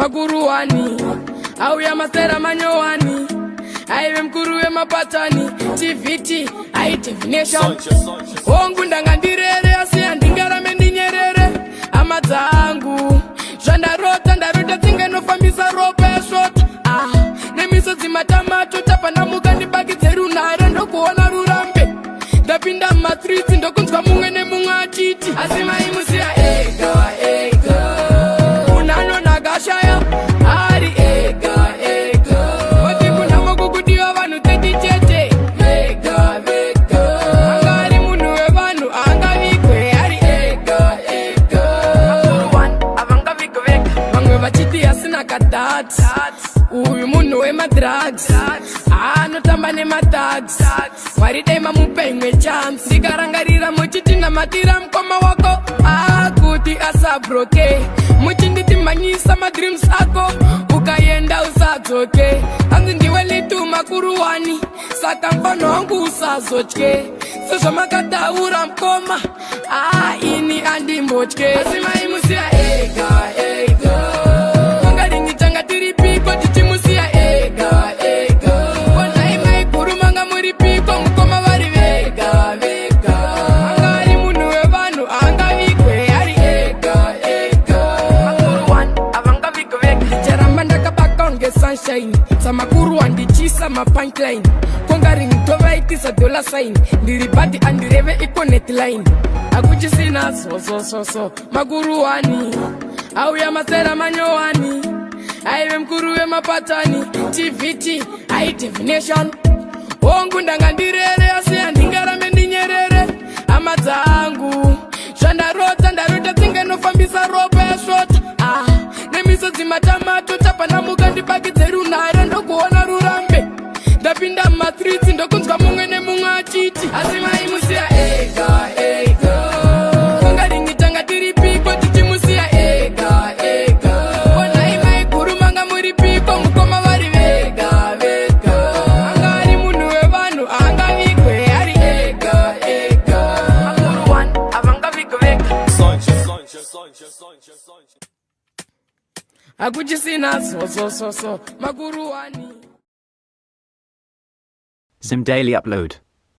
Makuruwani auya masera manyowani aive mukuru wemapatani tvt aidivination hongu ndanga ndirere asi handingarame ndinyerere hama dzangu zvandarota ndarota tsinga inofambisa ropa yasvota ah, nemisodzi matamato tabva ndamuka ndibakidze runhare ndokuona rurambe ndapinda mumastreets ndokunzwa mumwe nemumwe achiti asi maimusiya ega ega munhu anonakashaya ari ega ega oti kunhamo kukudiwa vanhu 30 chete vega vega anga ari munhu wevanhu angavigwe ari ega ega vamwe vachiti asina kadhati uyu munhu wemadrugs anotamba nemathugs. Mwari dai mamupa imwe chance. Ndikarangarira muchitinamatira mukoma wako akuti asabroke, muchinditi mhanyisa madreams ako, ukaenda usadzoke. Hanzi ndiwe litu makuruwani, saka mfano wangu usazotye. Sezvamakataura mukoma, aa, ini andimbotye, asi maimusiya ega ega. Mangaringi tanga tiripiko tichimusiya ega ega? Konai maiguru, manga muripiko mukoma vari vega vega? Anga ari munhu wevanhu, angavigwe ari ega ega. Ndicharamba ndakabaka unge sunshine samakuru wandichisa mapunchline kongaring tovaitisa dollar sign. Ndiri bhadhi andireve econet line akuchisina sosososo. Makuruwani auya masera manyowani aive mukuru wemapatani tvt aidivination. Hongu ndanga ndirere asi handingarambe ndinyerere hama dzangu. Zvandarota ndarota tsinga inofambisa ropa yasvota ah, nemisodzi matamato tabva ndamuka ndibakidze runhare ndokuona rurambe ndapinda mumastreets ndokunzwa mumwe nemumwe achiti asi maimusiya ega ega. Kongaringi tanga tiripiko tichimusiya ega ega? Konai maiguru, manga muripiko mukoma vari vega vega? Anga ari munhu wevanhu, angavigwe ari ega ega. Havangavigwe vega. Hakuchisina sosososo makuruwani. Zim Daily Upload.